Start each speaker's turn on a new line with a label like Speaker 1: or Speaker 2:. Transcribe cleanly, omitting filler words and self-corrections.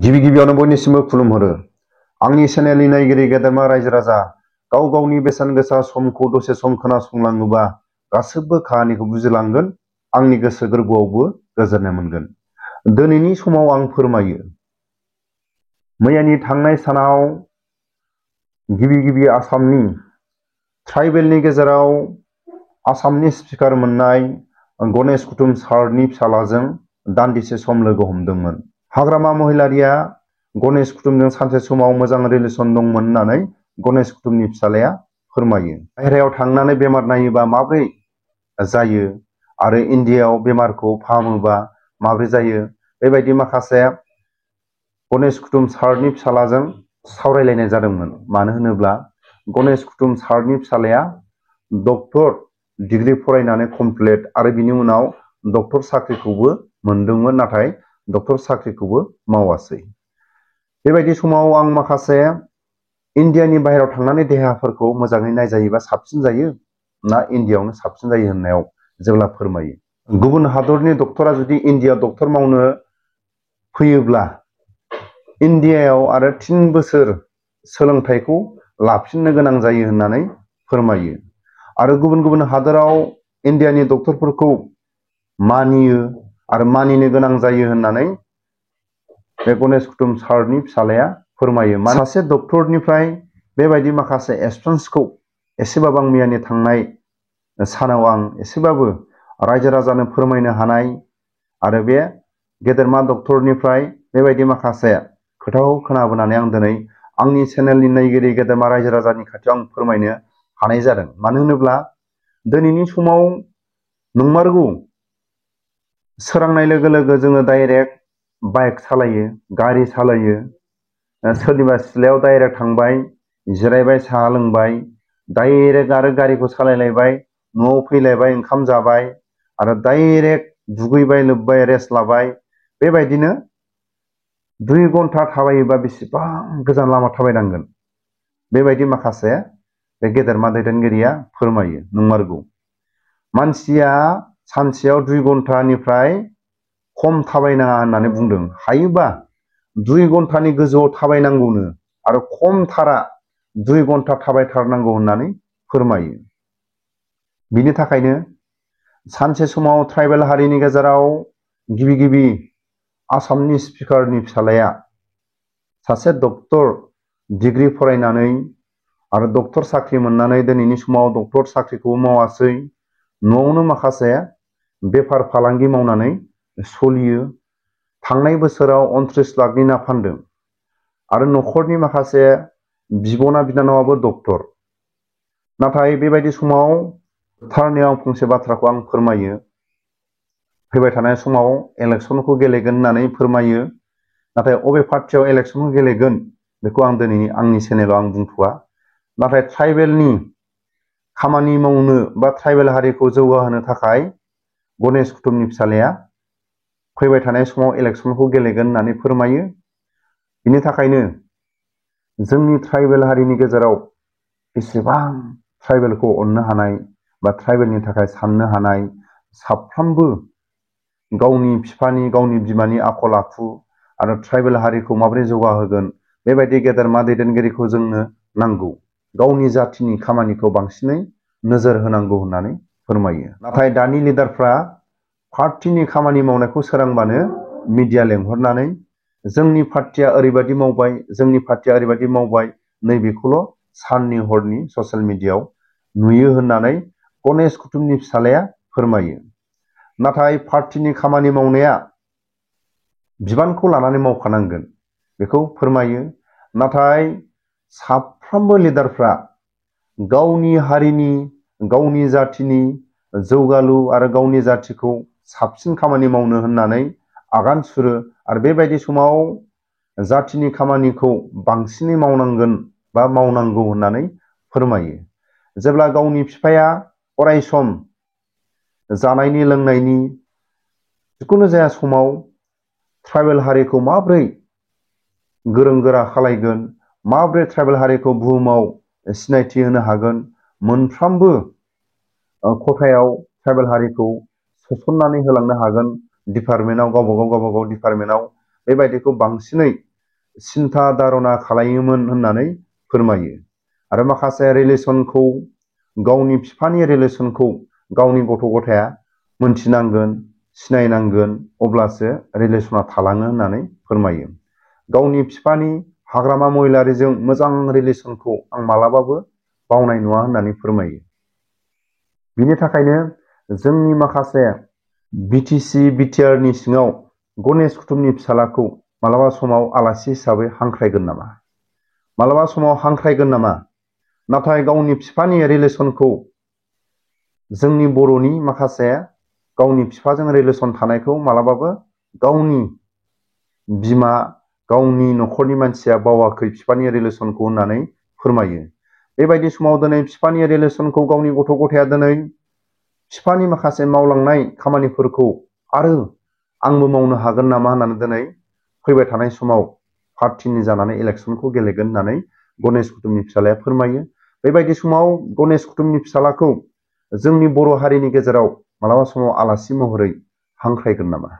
Speaker 1: गिबि गिबियावनो बयनिसिमबो खुलुमहरो। आंनि चेनेलनि नायगिरि गेदेरमा रायजो राजा गाव गावनि बेसेन गोसा समखौ दसे सम खोनासंलाङोबा गासैबो खाहानिखौ बुजिलांगोन, आंनि गोसो गोरबोआवबो गोजोननाय मोनगोन। दिनैनि समाव आं फोरमायो। मैयानि थांनाय सानाव गिबि आसामनि ट्राइबेलनि गेजेराव आसामनि स्पिकार मोननाय गणेश कुटुम सारनि फिसालाजों दान्दिसे सम लोगो हमदोंमोन। हाग्रामा महिलारिया गणेश कुटुमजों सानसे समाव मोजां रिलेसन दंमोन होननानै गणेश कुटुमनि फिसालाया फोरमायो। बाहेरायाव थांनानै बेमार नायोबा माब्रै जायो आरो इन्डियायाव बेमारखौ फाहामोबा माब्रै जायो, बेबायदि माखासे गणेश कुटुम सारनि फिसालाजों सावरायलायनाय जादोंमोन। मानो होनोब्ला गणेश कुटुम सारनि फिसालाया डक्टर डिग्री फरायनानै कमप्लिट आरो बिनि उनाव डक्टर साख्रिखौबो मोनदोंमोन, नाथाय डक्टर साख्रिखौबो मावासै। बेबायदि समाव आं माखासे इन्डियानि बाहेरायाव थांनानै देहाफोरखौ मोजाङै नायजायोबा साबसिन जायो ना इन्डियायावनो साबसिन जायो होननायाव जेब्ला फोरमायो। गुबुन हादरनि डक्टरा जुदि इन्डियायाव डक्टर मावनो फैयोब्ला इन्डियायाव आरो 3 बोसोर सोलोंथाइखौ लाफिननो गोनां जायो होननानै फोरमायो। आरो गुबुन हादराव इन्डियानि डक्टरफोरखौ मानियो आरो मानिनो गोनां जायो होननानै बे गणेश कुटुम सारनि फिसालाया फोरमायो। सासे डक्टरनिफ्राय बेबायदि माखासे एक्सपिरियेन्सखौ एसेबाबो आं मैयानि थांनाय सानाव आं एसेबाबो रायजो राजानो फोरमायनो हानाय आरो बे गेदेरमा डक्टरनिफ्राय बेबायदि माखासे खोथाखौ खोनाबोनानै आं दिनै आंनि चेनेलनि नायगिरि गेदेरमा रायजो राजानि खाथियाव आं फोरमायनो हानाय जादों। मानो होनोब्ला दिनैनि समाव नंमारगौ, सोरांनाय लोगो लोगो जोङो डाइरेक्ट बाइक सालायो, गारि सालायो, सोरनिबा सिथ्लायाव डाइरेक्ट थांबाय, जिरायबाय, साहा लोंबाय, डाइरेक्ट आरो गारिखौ सालायलायबाय, न'आव फैलायबाय, ओंखाम जाबाय आरो डाइरेक्ट दुगैबाय, लोबबाय, रेस्ट लाबाय। बेबायदिनो 2 घन्टा थाबायोबा बेसेबां गोजान लामा थाबायनांगोन, बेबायदि माखासे बे गेदेरमा दैदेनगिरिया फोरमायो। नंमारगौ, मानसिया सानसेयाव 2 घन्टानिफ्राय खम थाबायनाङा होननानै बुंदों। हायोबा 2 घन्टानि गोजौआव थाबायनांगौनो आरो खमथारा 2 घन्टा थाबायथारनांगौ होननानै फोरमायो। बिनि थाखायनो सानसे समाव ट्राइबेल हारिनि गेजेराव गिबि आसामनि स्पिकारनि फिसालाया सासे डक्टर डिग्री फरायनानै आरो डक्टर साख्रि मोननानै दिनैनि समाव डक्टर साख्रिखौबो मावासै, न'आवनो माखासे बेफार फालांगि मावनानै सोलियो। थांनाय बोसोराव 29 लाखनि ना फानदों आरो न'खरनि माखासे बिबना बिनानावाबो डक्टर। नाथाय बेबायदि समाव थारनियाव फंसे बाथ्राखौ आं फोरमायो। फैबाय थानाय समाव इलेक्सनखौ गेलेगोन होननानै फोरमायो, नाथाय अबे पार्टियाव इलेक्सनखौ गेलेगोन बेखौ आं दिनै आंनि चेनेलाव आं बुंथ'वा। नाथाय ट्राइबेलनि खामानि मावनो बा ट्राइबेल हारिखौ जौगाहोनो थाखाय गणेश कुटुमनि फिसालाया फैबाय थानाय समाव इलेक्सनखौ गेलेगोन होननानै फोरमायो। बिनि थाखायनो जोंनि ट्राइबेल हारिनि गेजेराव बेसेबां ट्राइबेलखौ अननो हानाय बा ट्राइबेलनि थाखाय साननो हानाय, साफ्रोमबो गावनि बिफानि गावनि बिमानि आखल आखु आरो ट्राइबेल हारिखौ माबोरै जौगाहोगोन, बेबायदि गेदेरमा दैदेनगिरिखौ जोंनो नांगौ। गावनि जाथिनि खामानिखौ बांसिनै नोजोर होनांगौ होननानै फोरमायो। नाथाय दानि लिडारफ्रा पार्टिनि खामानि मावनायखौ सोरांबानो मिडिया लेंहरनानै जोंनि पार्टिया ओरैबायदि मावबाय, जोंनि पार्टिया ओरैबायदि मावबाय, नैबेखौल' साननि हरनि ससियेल मिडियायाव नुयो होननानै गणेश कुटुमनि फिसालाया फोरमायो। नाथाय पार्टिनि खामानि मावनाया बिबानखौ लानानै मावखानांगोन, बेखौ फोरमायो। नाथाय साफ्रोमबो लिडारफ्रा गावनि हारिनि, गावनि जाथिनि जौगालु आरो गावनि जाथिखौ साबसिन खामानि मावनो होननानै आगान सुरो आरो बेबायदि समाव जाथिनि खामानिखौ बांसिनै मावनांगोन बा मावनांगौ होननानै फोरमायो। जेब्ला गावनि बिफाया अरायसम जानायनि लोंनायनि जिखुनु जाया समाव ट्राइबेल हारिखौ माब्रै गोरों गोरा खालायगोन, माब्रै ट्राइबेल हारिखौ बुहुमाव सिनायथि होनो हागोन, मोनफ्रोमबो खथायाव ट्राइबेल हारिखौ सोसननानै होलांनो हागोन, डिपार्टमेन्टआव गावबा गाव डिपार्टमेन्टआव बेबायदिखौ बांसिनै सिन्था धारना खालायोमोन होननानै फोरमायो। आरो माखासे रिलेसनखौ गावनि बिफानि रिलेसनखौ गावनि गथ' गथाया मोनथिनांगोन, सिनायनांगोन, अब्लासो रिलेसना थालाङो होननानै फोरमायो। गावनि बिफानि हाग्रामा महिलारिजों मोजां रिलेसनखौ आं मालाबाबो बावनाय नङा होननानै फोरमायो। बिनि थाखायनो जोंनि माखासे बिटिसि बिटिआरनि सिङाव गणेश कुटुमनि फिसालाखौ मालाबा समाव आलासि हिसाबै हांख्रायगोन नामा? मालाबा समाव हांख्रायगोन नामा? नाथाय गावनि बिफानि रिलेसनखौ जोंनि बर'नि माखासे गावनि बिफाजों रिलेसन थानायखौ मालाबाबो गावनि बिमा, गावनि न'खरनि मानसिया बावाखै बिफानि रिलेसनखौ होननानै फोरमायो। बेबायदि समाव दिनै बिफानि रिलेसनखौ गावनि गथ' गथाया दिनै बिफानि माखासे मावलांनाय खामानिफोरखौ आरो आंबो मावनो हागोन नामा होननानै दिनै फैबाय थानाय समाव पार्टिनि जानानै इलेक्सनखौ गेलेगोन होननानै गणेश कुटुमनि फिसालाया फोरमायो। बेबायदि समाव गणेश कुटुमनि फिसालाखौ जोंनि बर' हारिनि गेजेराव मालाबा समाव आलासि महरै हांख्रायगोन नामा?